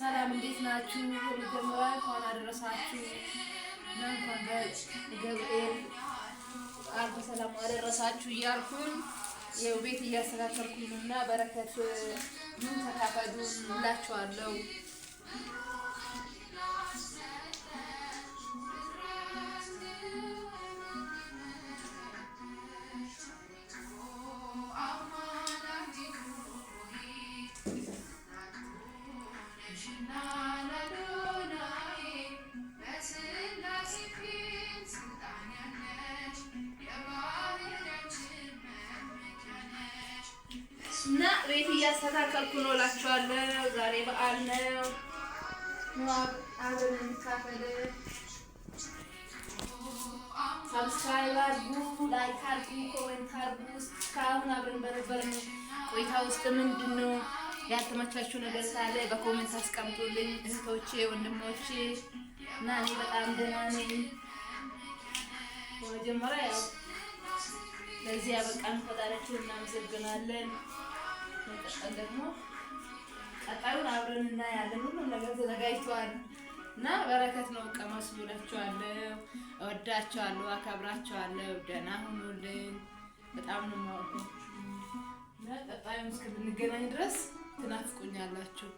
ሰላም፣ እንዴት ናችሁ? በመጀመሪያ እንኳን አደረሳችሁ እና እንኳን በገብርኤል በዓል በሰላም አደረሳችሁ እያልኩኝ ይኸው ቤት እያስተካከልኩኝ ነው እና በረከት ምን ተካፈሉ እላችኋለሁ። እና ቤት እያስተካከልኩ ነው እላችኋለሁ። ዛሬ በዓል ነው። አብረን እንካፈል። Subscribe አድርጉ፣ like አድርጉ፣ comment አድርጉ። እስካሁን አብረን በነበርን ቆይታ ውስጥ ምንድን ነው ያልተመቻችሁ ነገር ካለ በ comment አስቀምጡልኝ እህቶቼ፣ ወንድሞቼ። እና እኔ በጣም ደህና ነኝ። በመጀመሪያ ያው ለዚህ ያበቃን ፈጣሪያችን እናመሰግናለን። መቀጠል ደግሞ ቀጣዩን አብረን እናያለን። ሁሉም ነገር ተዘጋጅቷል እና በረከት ነው። ቀመሱ እላችኋለሁ። እወዳችኋለሁ፣ አከብራችኋለሁ። ደህና ሁኑልኝ። በጣም ነው የማወዳችሁ እና ቀጣዩን እስከምንገናኝ ድረስ ትናፍቁኛላችሁ።